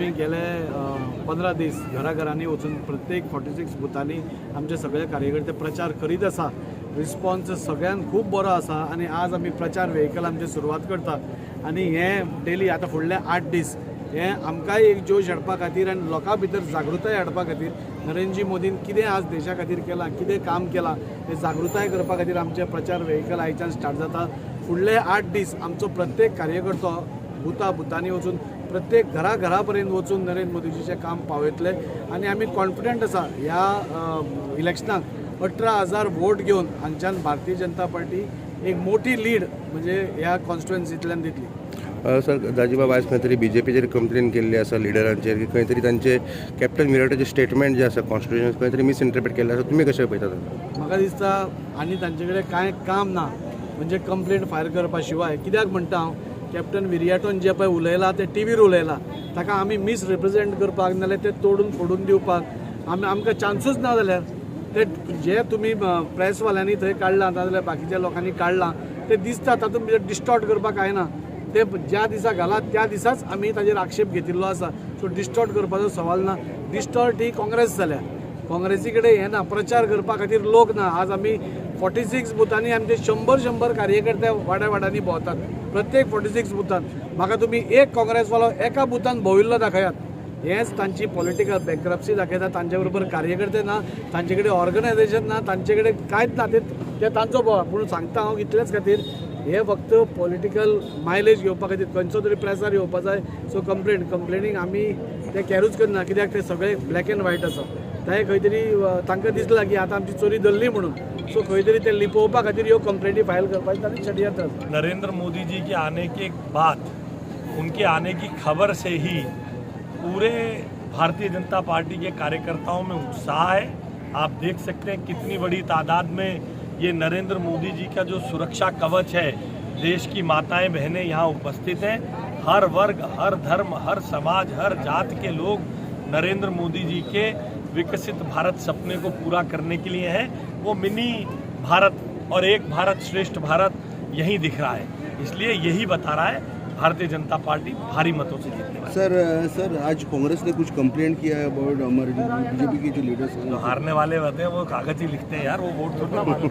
आमी गेले 15 दीस घराघरांनी वचून प्रत्येक 46 बुथांनी आमचे सगळे कार्यकर्ते प्रचार करीत आसा. रिस्पॉन्स सगळ्यांक खूब बरो आसा आनी आज आमी प्रचार व्हेकल आमची सुरवात करता आनी हें डेली आतां फुडले 8 दीस हें आमकांय एक जोश हाडपा खातीर आनी लोकां भितर जागृताय हाडपा खातीर नरेंद्र मोदीन कितें आज देशा खातीर केलां, कितें काम केलां हें जागृताय करपा खातीर आमचें प्रचार व्हेकल आयच्यान स्टार्ट जाता. फुडले 8 दीस आमचो प्रत्येक कार्यकर्तो बुथा बुथांनी वचून प्रत्येक घरा घरा पर्यंत वचून नरेंद्र मोदीजीचें काम पावयतले आनी आमी कॉन्फिडंट आसा ह्या इलेक्शनाक 18,000 वोट घेवन हांगच्यान भारतीय जनता पार्टी एक मोठी लीड म्हणजे ह्या कॉन्स्टिट्युएन्सींतल्यान दितली. सर, दाजीबाब, आयज खंय तरी बीजेपीचेर कंप्लेन केल्ली आसा लिडरांचेर की खंय तरी तांचे कॅप्टन विराटाचे स्टेटमेंट जे आसा कॉन्स्टिट्युशन खंय तरी मिसइंटरप्रेट केल्लें आसा, तुमी कशें पळयतात? म्हाका दिसता आनी तांचे कडेन कांय काम ना म्हणजे कंप्लेंट फायल करपा शिवाय. कित्याक म्हणटा हांव, कॅप्टन विरियाटोन जे पळय उलयला ते टीव्हीर उलयला, ताका आमी मिसरिप्रेजेंट करपाक नाल्यार ते तोडून फोडून दिवपाक आमी आमकां चान्सूच ना. जाल्यार ते जे तुमी प्रेसवाल्यांनी थंय काडलां नाजाल्यार बाकीच्या लोकांनी काडलां ते दिसता, तातूंत भितर डिस्टॉर्ट करपाक कांय ना. ते ज्या दिसा घाला त्या दिसाच आमी ताजेर आक्षेप घेतिल्लो आसा. सो डिस्टॉर्ट करपाचो सवाल ना. डिस्टॉर्ट ही काँग्रेस जाल्या, काँग्रेसी कडेन हें ना, प्रचार करपा खातीर लोक ना. आज आमी 46 बुथांनी आमचे 100-100 कार्यकर्ते वाड्या वाड्यांनी भोंवतात प्रत्येक 46 बुथान. म्हाका तुमी एक काँग्रेसवालो एका बुथान भोंविल्लो दाखयात. हेंच तांची पॉलिटिकल बँक्रप्सी दाखयता. तांचे बरोबर कार्यकर्ते ना, तांचे कडेन ऑर्गनायझेशन ना, तांचे कडेन कांयच ना. ते तांचो बोवाळ. पूण सांगता हांव इतलेच खातीर हे फक्त पॉलिटिकल मायलेज घेवपा खातीर खंयचो तरी प्रेसार येवपा जाय. सो कंप्लेनींग आमी ते कॅरूच करना, कित्याक ते सगळे ब्लॅक एंड व्हायट आसा. ते खंय तरी तांकां दिसलां की आतां आमची चोरी धरली म्हणून, सो खंय तरी ते लिपोवपा खातीर ह्यो कंप्लेनी फायल करपाची तांणी षडयंत्र आसा. नरेंद्र मोदी जी के आने के बाद, उनके आने की खबर से ही पूरे भारतीय जनता पार्टी के कार्यकर्ताओं में उत्साह है. आप देख सकते हैं कितनी बड़ी तादाद में ये नरेंद्र मोदी जी का जो सुरक्षा कवच है, देश की माताएं बहनें यहाँ उपस्थित हैं. हर वर्ग, हर धर्म, हर समाज, हर जात के लोग नरेंद्र मोदी जी के विकसित भारत सपने को पूरा करने के लिए हैं. वो मिनी भारत और एक भारत श्रेष्ठ भारत यहीं दिख रहा है. इसलिए यही बता रहा है भारतीय जनता पार्टी भारी मतों से जीतने वाली। सर, आज कांग्रेस ने कुछ कंप्लेंट किया है अबाउट हमारे बीजेपी के जो लीडर्स हैं। जो हारने वाले होते हैं वो कागज ही लिखते हैं यार, वो वोट थोड़ा ना मांगते।